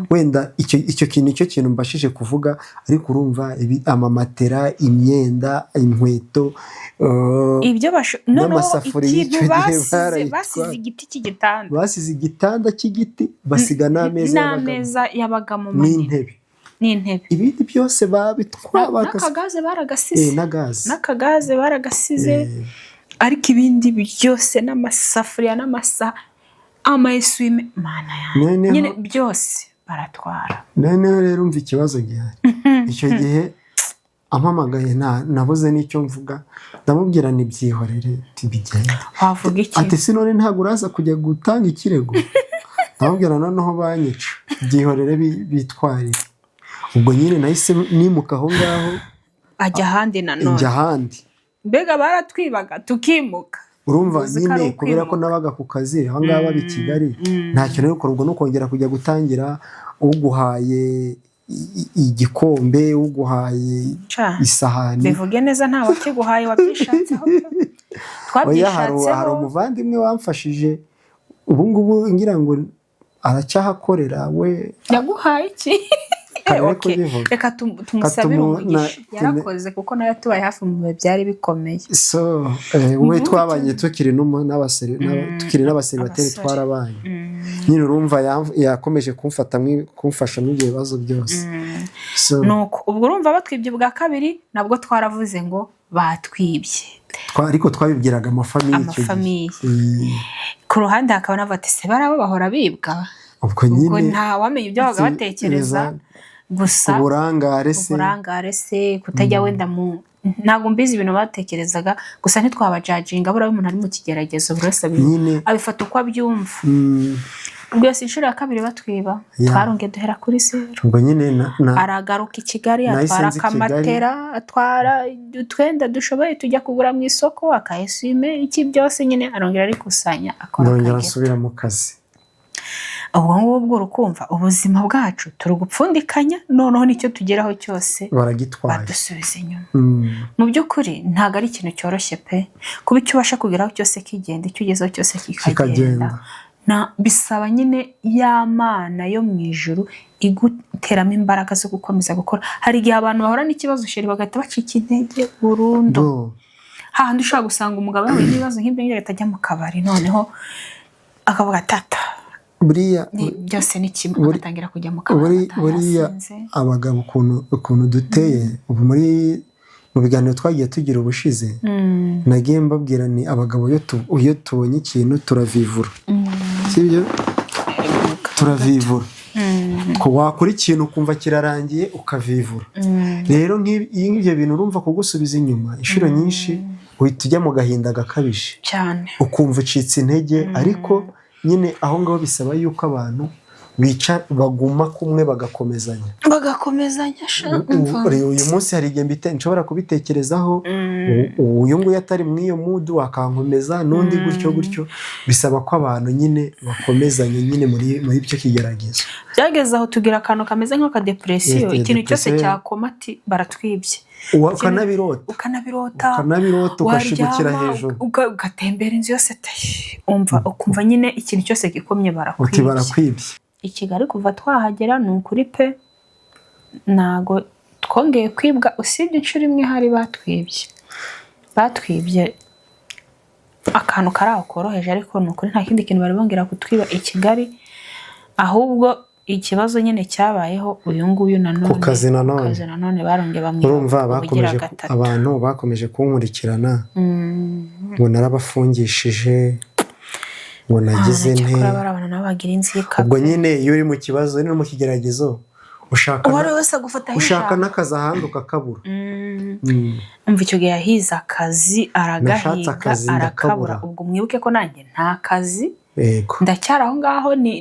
Wenda icyo kintu nicyo kintu mbashije kuvuga, ariko urumva amamatera, imyenda, inkweto, Ibyo noneho n'amasafuriya ikintu icyo gihe basize barayitwaye. Basize igiti cy'igitanda. Basize igitanda cy'igiti, basiga n'ameza yabagamo. N'ameza yabagamo manini. N'intebe. N'intebe. Ibindi byose babitwa N'akagaze baragasize. Na gaze. N'akagaze baragasize, ariko ibindi byose n'amasafuriya n'amasa, ama essuie-main, mana yanjye, nyine byose baratwara. Noneho rero umva ikibazo gihari. Icyo gihe ampamagaye nabuze n'icyo mvuga, ndamubwira ntibyihorere, tibigende. Wavuga iki? Ati si none ntabwo uraza kujya gutanga ikirego? Ndamubwira noneho banyica, byihorere, bitwarire. Ubwo nyine nahise nimuka aho ngaho. Ajya ahandi nanone. Njya ahandi. Mbega baratwibaga tukimuka. Urumva Uzi ko ari nyine kubera ko ukwimuka. nabaga ku kazi aho ngaho baba i Kigali, nta kintu nari gukora. Ubwo no kongera kujya gutangira, uguhaye igikombe, uguhaye Ca, isahani. Bivuge neza, nta wakiguhaye, wabyishatseho pe. Oya, hari Twabyishatseho. umuvandimwe wamfashije, ubu ngubu ngira ngo aracyahakorera we. Yaguhaye iki? Kare Okay. kubivuga. Reka tumusabire umugisha, yarakoze kuko nawe yatubaye hafi mu bihe byari bikomeye. So we twabanye tukiri tukiri n'abaseribateri. Abasore. Twarabanye nyine, urumva yakomeje kumfasha muri ibyo bibazo byose. So Nuko ubwo urumva batwibye ubwa kabiri, nabwo twaravuze ngo batwibye. Ariko twabibwiraga amafamiye icyo gihe. Amafamiye. Ku ruhande hakaba n'abavuga ati se barabo bahora bibwa. Ubwo Ubwo nyine nta wamenya ibyo babaga batekereza gusa. Uburangare se. Uburangare se, kutajya wenda mu Ntabwo mbizi ibintu batekerezaga, gusa ntitwabajudginga. Buriya umuntu ari mu kigeragezo, buri wese Nyine. abifata uko abyumva. Ubwo yose inshuro ya kabiri batwiba, twarongeye duhera kuri zero. Ubwo nyine na Aragaruka i Kigali, Nahise atwara nza i Kigali. akamatera, atwara utwenda dushoboye, tujya kugura mu isoko, akaessuie-main, iki byose nyine, arongera arikusanya, akora Ndongera akagera. nsubira mu kazi. Ubwo ngubwo urukumva ubuzima bwacu turi gupfundikanya, noneho nicyo tugeraho cyose Baragitwaye. badusubiza inyuma. Mu by'ukuri ntabwo ari ikintu cyoroshye pe, kuba icyo ubasha kugeraho cyose kigenda, icyo ugezeho cyose kikagenda. Kikagenda. Bisaba nyine ya Mana yo mu ijuru iguteramo imbaraga zo gukomeza gukora. Hari igihe abantu bahura n'ikibazo, chéri, bagahita bacika intege burundu. Do. Hahandi ushobora gusanga umugabo yahuye n'ibibazo nk'ibyo ngibyo, agahita ajya mu kabari, noneho akavuga tata Buriya byose ni kimwe, agatangira kujya mu kabari, agataha buriya yasinze. abagabo ukuntu duteye ubu, mu biganiro twagiye tugira ubushize, nagiye mbabwira ni abagabo iyo tubonye ikintu turavivura, sibyo? Turavivura. Ko wakora ikintu ukumva kirarangiye, ukavivura. Rero nk'ibyo bintu, urumva kugusubiza inyuma inshuro nyinshi, uhita ujya mu gahinda gakabije, Cyane. ukumva ucitse intege. Ariko nyine aho ngaho bisaba yuko abantu bica baguma kumwe, bagakomezanya. Bagakomezanya sha, umva. Uyu munsi hari igihe nshobora kubitekerezaho, uyu nguyu atari muri iyo mood akankomeza, n'undi gutyo gutyo. Bisaba ko abantu nyine bakomezanya nyine muri icyo kigeragezo. Byageze aho tugira akantu kameze nk'akadepression. Yes, Ikintu cyose depression. cyakoma ati baratwibye. Ukanabirota. Ukanabirota. Ukanabirota, ugashigukira Waryama, hejuru. ugatembera inzu yose, tayi, umva ukumva nyine ikintu cyose gikomye Uti barakwibye. barakwibye. I Kigali kuva twahagera, ni ukuri pe, ntago twongeye kwibwa, usibye inshuro imwe hari batwibye akantu kari aho koroheje. Ariko ni ukuri nta kindi kintu bari bongera kutwiba i Kigali. Ahubwo ikibazo nyine cyabayeho uyu nguyu nanone Ku kazi nanone. Ku kazi nanone barongeye bamwiba Urumva ubugira bakomeje gatatu. Abantu bakomeje kunkurikirana ngo narabafungishije, ngo nagize nte. Cyakora bari abantu nabo bagira inzika. Ubwo nyine iyo uri mu kibazo, uri no mu kigeragezo, ushaka Uwo ari we wese agufataho ushaka ijambo. n'akazi ahandi ukakabura. Umva, icyo gihe yahize akazi, Nashatse aragahiga, akazi arakabura. ndakabura. Ubwo mwibuke ko nanjye nta kazi, ndacyari aho ngaho, ni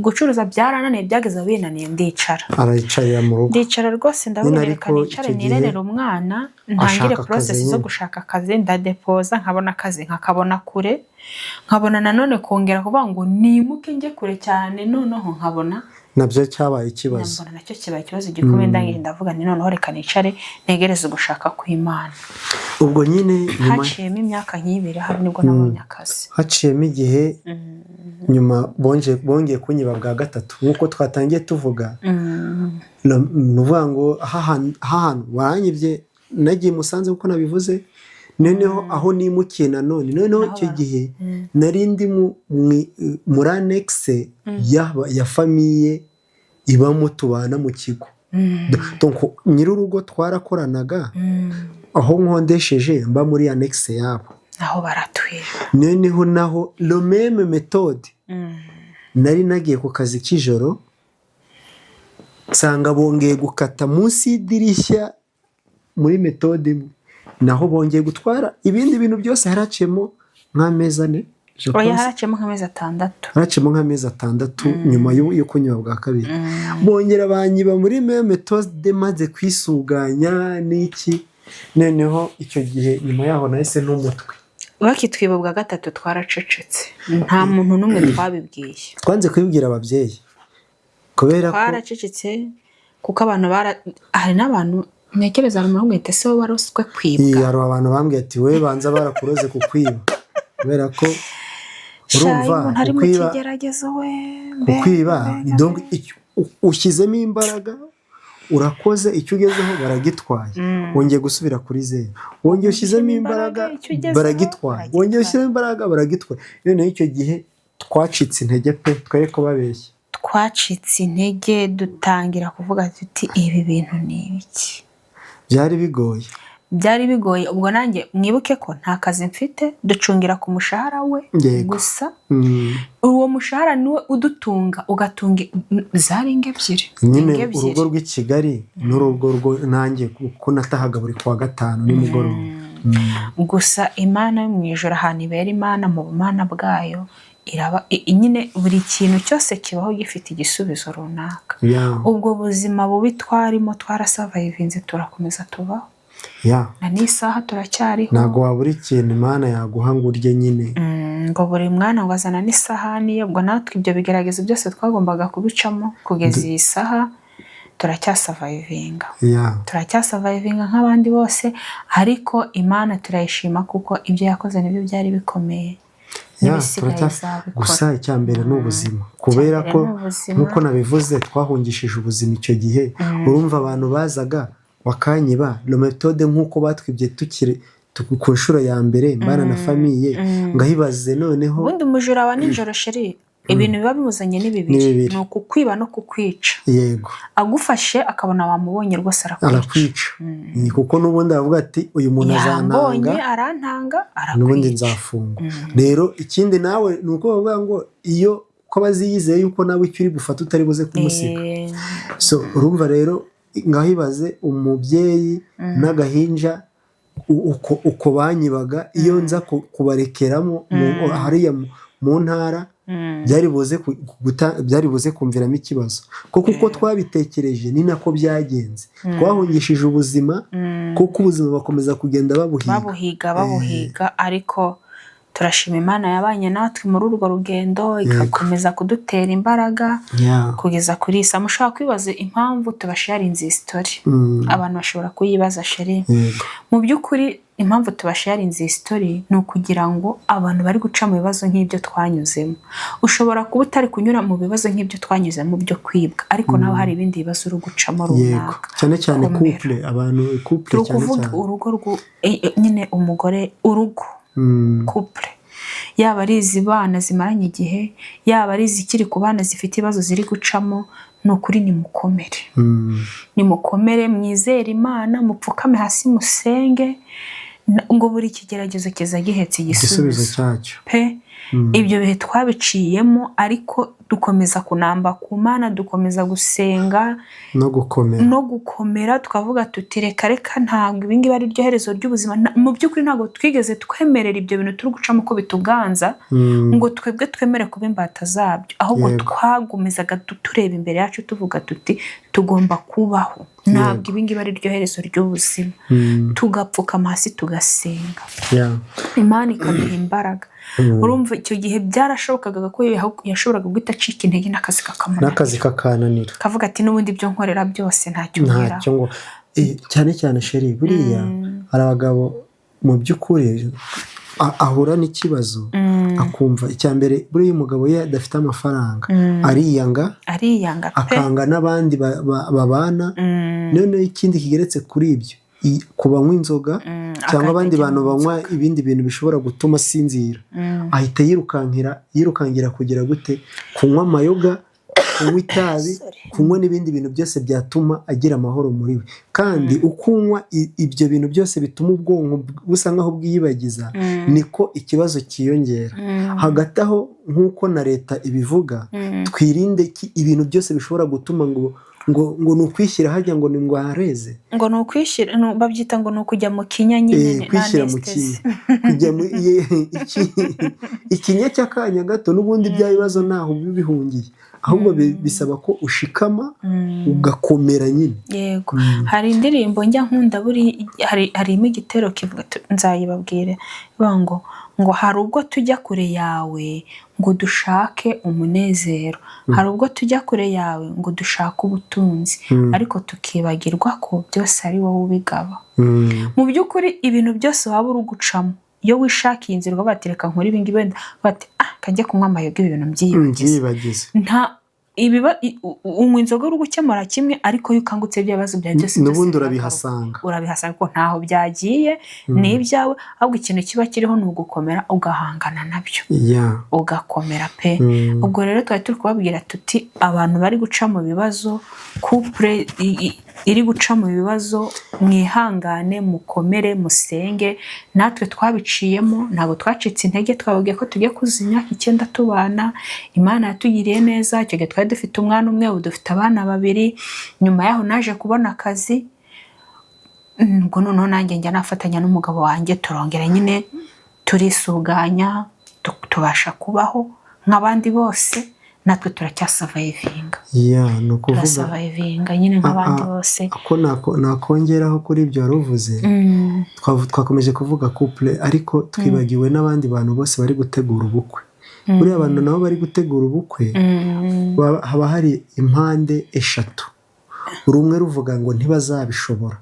gucuruza byarananiye, byageze aho binaniye ndicara. Arayicarira mu rugo. Ndicara rwose, ndavuga Nyine reka ariko nicare icyo gihe nirerere umwana, ntangire ashaka akazi process zo nyine. gushaka akazi. Ndadepoza, nkabona akazi, nkakabona kure, nkabona nanone kongera kuvuga ngo nimuke njye kure cyane, noneho nkabona Nabyo cyabaye ikibazo. Mbona nacyo kibaye ikibazo gikomeye. Ndangije ndavuga nti noneho reka nicare ntegereze ugushaka kw'Imana. Ubwo nyine nyuma Haciyemo imyaka nk'ibiri hari nibwo nabonye akazi. Haciyemo igihe, nyuma bongeye kunyiba bwa gatatu nk'uko twatangiye tuvuga. Ni ukuvuga ngo aha hantu baranyibye, nagiye i Musanze kuko nabivuze, noneho aho nimukiye nanone, noneho Naho icyo gihe nari ndi muri annexe ya famille ibamo, tubana mu kigo. Donc nyir'urugo twarakoranaga, aho nkondesheje mba muri annexe yabo. Naho baratwiba. Noneho naho la même méthode. Nari nagiye ku kazi k'ijoro, nsanga bongeye gukata munsi y'idirishya muri méthode imwe, naho bongeye gutwara ibindi bintu byose. Haraciyemo nk'amezi 4, je Oya, pense. Haraciyemo nk'amezi 6. Haraciyemo nk'amezi 6 nyuma yo kunyiba bwa kabiri, bongera banyiba muri même méthode, maze kwisuganya n'iki. Noneho icyo gihe nyuma yaho nahise n'umutwe. Bakitwiba bwa gatatu twaracecetse, nta muntu n'umwe twabibwiye. Twanze kubibwira ababyeyi kubera ko Twaracecetse kuko abantu bara hari n'abantu ntekereza, hari umuntu wese ese wowe waroswe Iyi, kwibwa? Hari abantu bambwiye ati we banza barakuroze kukwiba, kubera ko Sha, urumva iyo umuntu ari mu kukwiba kigeragezo we kukwiba mbega. Donc ushyizemo imbaraga, urakoze, icyo ugezeho baragitwaye, wongeye gusubira kuri zeru, wongeye ushyizemo imbaraga, icyo ugezeho baragitwaye, wongeye ushyizemo imbaraga, baragitwaye. Noneho icyo gihe twacitse intege pe, twere ko babeshya. Twacitse intege, dutangira kuvuga tuti ibi bintu ni ibiki? Byari bigoye. Byari bigoye. Ubwo nanjye mwibuke ko nta kazi mfite, ducungira ku mushahara we gusa. Uwo mushahara niwe udutunga, ugatunga zari ingo ebyiri. Nyine Ingo ebyiri. urugo rw'i Kigali n'urugo rwo nanjye kuko natahaga buri kuwa gatanu nimugoroba. Gusa Imana yo mu ijoro, ahantu ibera Imana mu bumana bwayo, iraba nyine buri kintu cyose kibaho gifite igisubizo runaka. Ubwo buzima bubi twarimo, twarasurvivinze, turakomeza tubaho. Na n'isaha turacyariho. Ntabwo wabura ikintu Imana yaguha ngo urye nyine. Ngo buri mwana ngo azana n'isahani ye. Ubwo natwe ibyo bigeragezo byose twagombaga kubicamo, kugeza iyi saha turacyasurvivinga. Turacyasurvivinga nk'abandi bose, ariko Imana turayishima kuko ibyo yakoze nibyo byari bikomeye. N'ibisigaye izabikora. Gusa icya mbere ni ubuzima, kubera mbere ko ni ubuzima. nk'uko nabivuze, twahungishije ubuzima icyo gihe. Urumva, abantu bazaga bakanyiba la méthode nk'uko batwibye tukiri ku nshuro ya mbere mbana na famille, ngahibaze noneho. Ubundi umujura wa nijoro, chéri, ibintu biba bimuzanye ni bibiri. Ni bibiri. Ni ukukwiba no kukwica. Agufashe akabona wamubonye rwose, arakwica. Arakwica. Ni kuko n'ubundi aravuga ati: "Uyu muntu Yambonye, azantanga, arantanga, n'ubundi arakwica." nzafungwa." Rero ikindi nawe ni uko bavuga ngo iyo ko baziyizeye yuko nawe icyo uri bufate utari buze kumusiga. So urumva rero, ngaho ibaze umubyeyi n'agahinja uko banyibaga. Iyo nza kubarekeramo hariya mu ntara, byari buze kumviramo ikibazo, kuko uko twabitekereje ni nako byagenze. Twahungishije ubuzima, kuko ubuzima bakomeza kugenda babuhiga. Babuhiga, babuhiga, ariko turashima Imana yabanye natwe muri urwo rugendo, igakomeza kudutera imbaraga kugeza kuri iyi saha. Mushobora kwibaza impamvu tubasharinze iyi story. Abantu bashobora kuyibaza, chéri. Yego. Mu by'ukuri, impamvu tubasharinze iyi story ni ukugira ngo abantu bari guca mu bibazo nk'ibyo twanyuzemo, ushobora kuba utari kunyura mu bibazo nk'ibyo twanyuzemo byo kwibwa, ariko nawe hari ibindi bibazo uri gucamo runaka. Cyane cyane Komera. couple, abantu couple Turi cyane kuvuga cyane. urugo nyine umugore, urugo, couple, yaba ari izi bana zimaranye igihe, yaba ari izikiri ku bana zifite ibibazo ziri gucamo, ni ukuri nimukomere. Nimukomere, mwizere Imana, mupfukame hasi musenge, ngo buri kigeragezo kiza gihetse igisubizo igisubizo cyacyo. Pe, ibyo bihe twabiciyemo, ariko dukomeza kunamba ku Mana, dukomeza gusenga no gukomera. No gukomera, tukavuga tuti: "Reka reka, ntabwo ibingibi ari ryo herezo ry'ubuzima." Mu by'ukuri ntabwo twigeze twemerera ibyo bintu turi gucamo ko bituganza, ngo twebwe twemere kuba imbata zabyo, ahubwo twagumizaga tureba imbere yacu, tuvuga tuti: "Tugomba kubaho, ntabwo ibingibi ari ryo herezo ry'ubuzima." Tugapfukama hasi tugasenga, Imana ikaduha imbaraga. Urumva, icyo gihe byarashobokaga ko yashoboraga guhita acika intege n'akazi kakamunanira. N'akazi kakananira. Kavuga ati: "N'ubundi ibyo nkorera byose ntacyo ngeraho." Ntacyo ngo cyane cyane, chéri, buriya hari abagabo mu by'ukuri ahura n'ikibazo akumva icya mbere, buriya umugabo iyo adafite amafaranga ariyanga. Ariyanga pe. Akanga n'abandi babana. Noneho ikindi kigeretse kuri ibyo, ku banywa inzoga cyangwa abandi akajya bantu mu banywa ibindi bintu bishobora gutuma asinzira, ahita yirukankira kugira gute? Kunywa amayoga, kunywa itabi, kunywa n'ibindi bintu byose byatuma agira amahoro muri we. Kandi uko unywa ibyo bintu byose bituma ubwonko busa nkaho bwiyibagiza, niko ikibazo cyiyongera. Hagati aho, nk'uko na leta ibivuga, twirinde ibintu byose bishobora gutuma ngo ni ukwishyira hajya ngo ni ngo hareze. Ngo ni ukwishyira, babyita ngo ni ukujya mu kinya nyine. Kwishyira mu anesthesia. Kinya, kujya mu ikinya cy'akanya gato, n'ubundi bya bibazo ntaho biba bihungiye, ahubwo bisaba ko ushikama, ugakomera nyine. Yego, hari indirimbo njya nkunda, buri harimo igitero kivuga, nzayibabwire, ivuga ngo hari ubwo tujya kure yawe ngo dushake umunezero, hari ubwo tujya kure yawe ngo dushake ubutunzi, ariko tukibagirwa ko byose ari wowe ubigaba. Mu by'ukuri, ibintu byose waba uri gucamo, iyo wishakiye inzira ukavuga ati: "Reka nkore ibi ngibi," wenda bati: "Ah, kajya kunywa amayoga, ibi bintu mbyiyibagize." Mbyibagize. Nta ibiba unywa inzoga uri gukemura kimwe, ariko iyo ukangutse bya bibazo byawe byose n'ubundi byose urabihasanga. Urabihasanga kuko ntaho byagiye, ni ibyawe. Ahubwo ikintu kiba kiriho ni ugukomera, ugahangana nabyo, ugakomera pe. Ubwo rero twari turi kubabwira tuti: abantu bari guca mu bibazo, couple iri guca mu bibazo, mwihangane, mukomere, musenge. Natwe twabiciyemo, ntabwo twacitse intege. Twababwiye ko tugiye kuzuza imyaka 9 tubana. Imana yatugiriye neza. Icyo gihe twari dufite umwana umwe, ubu dufite abana babiri. Nyuma yaho naje kubona akazi, ubwo noneho nanjye njya nafatanya n'umugabo wanjye, turongera nyine turisuganya, tubasha kubaho nk'abandi bose. Natwe turacyasurvivinga. Yeah, ni ukuvuga Turasurvivinga nyine nk'abandi bose. Ko nakongeraho kuri ibyo wari uvuze. Twakomeje kuvuga couple, ariko twibagiwe n'abandi bantu bose bari gutegura ubukwe. Buriya abantu nabo bari gutegura ubukwe, haba hari impande eshatu: rumwe ruvuga ngo ntibazabishobora,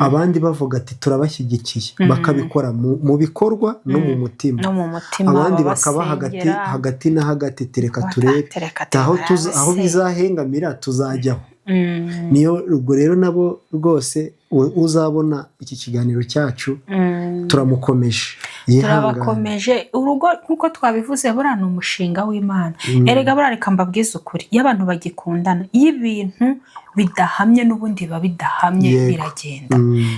abandi bavuga ati turabashyigikiye, bakabikora mu bikorwa no mu mutima, no mu mutima, abandi bakaba hagati babasengera. Hagati na hagati, tereka turebe Tereka aho turebe aho se. bizahengamira, tuzajyaho. Niyo ubwo rero nabo rwose uzabona iki kiganiro cyacu, turamukomeje, yihangane. Turabakomeje. Urugo, nk'uko twabivuze, buriya ni umushinga w'Imana. Erega buriya reka mbabwize ukuri, iyo abantu bagikundana, iyo ibintu bidahamye, n'ubundi biba bidahamye, biragenda.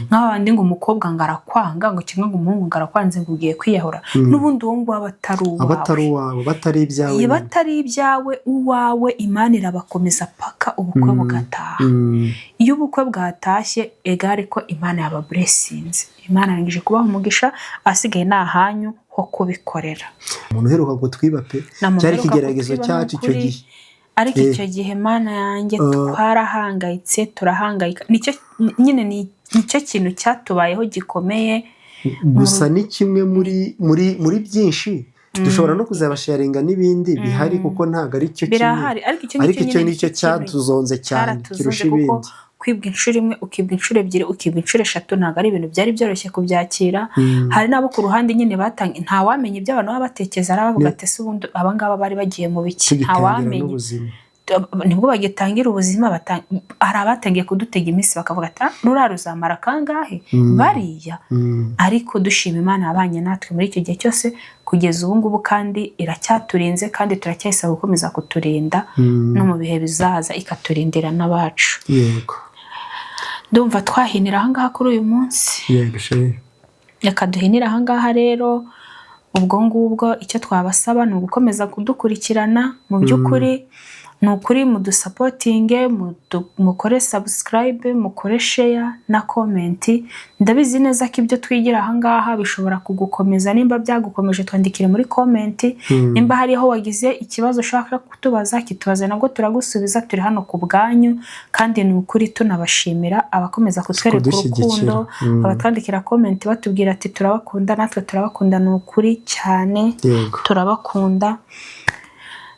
Nk'aba bandi ngo umukobwa ngo arakwanga, ngo kimwe ngo umuhungu ngo arakwanze, ngo ugiye kwiyahura, n'ubundi uwo nguwo aba atari Aba atari uwawe. uwawe, batari ibyawe Iyo nyine. batari ibyawe, uwawe Imana irabakomeza paka ubukwe bugataha. Iyo ubukwe bwatashye, egare ko Imana yabablessinze, Imana yarangije kubaha umugisha, ahasigaye ni ahanyu ho kubikorera. Umuntu uheruka kutwiba pe, Nta muntu cyari uheruka ikigeragezo kutwiba, cyacu ni icyo ukuri. gihe. Ariko icyo gihe, Mana yanjye, twarahangayitse, turahangayika. Nicyo nyine nicyo kintu cyatubayeho gikomeye. Gusa ni kimwe muri byinshi. Dushobora no kuzabasharinga n'ibindi bihari, kuko ntabwo ari cyo kimwe. Birahari, ariko icyo Ariko ngicyo icyo nyine nicyo kintu cyatuzonze cyane cyaratuzuze kirusha kuko ibindi. Kwibwa inshuro imwe, ukibwa inshuro ebyiri, ukibwa inshuro eshatu, ntabwo ari ibintu byari byoroshye kubyakira. Hari n'abo ku ruhande nyine batanga, ntawamenya ibyo abantu baba batekereza, ari abavuga ati ese ubundi abangaba bari bagiye mu biki? Tugitangira Ntawamenya. n'ubuzima. Nibwo bagitangira ubuzima, hari abatangiye kudutega iminsi, bakavuga ati: "Ah, ruriya ruzamara kangahe bariya?" Ariko dushima Imana yabanye natwe muri icyo gihe cyose kugeza ubu ngubu, kandi iracyaturinze, kandi turacyayisaba gukomeza kuturinda no mu bihe bizaza, ikaturindira n'abacu. Ndumva twahinira ahangaha kuri uyu munsi. Yego chérie. Reka duhinire ahangaha rero. Ubwo ngubwo icyo twabasaba ni ugukomeza kudukurikirana. Mu by'ukuri, ni ukuri, mudusupportinge, mukore subscribe, mukore share na comment. Ndabizi neza ko ibyo twigira ahangaha bishobora kugukomeza. Nimba byagukomeje, twandikire muri comment. Nimba hariho wagize ikibazo ushaka kutubaza, kitubaze, nabwo turagusubiza. Turi hano ku bwanyu, kandi ni ukuri tunabashimira abakomeza kutwereka Kudushyigikira. urukundo, abatwandikira comment batubwira ati turabakunda. Natwe turabakunda, ni ukuri cyane. Turabakunda.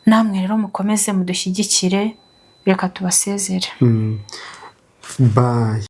Namwe rero mukomeze mudushyigikire. Reka tubasezere. Bye.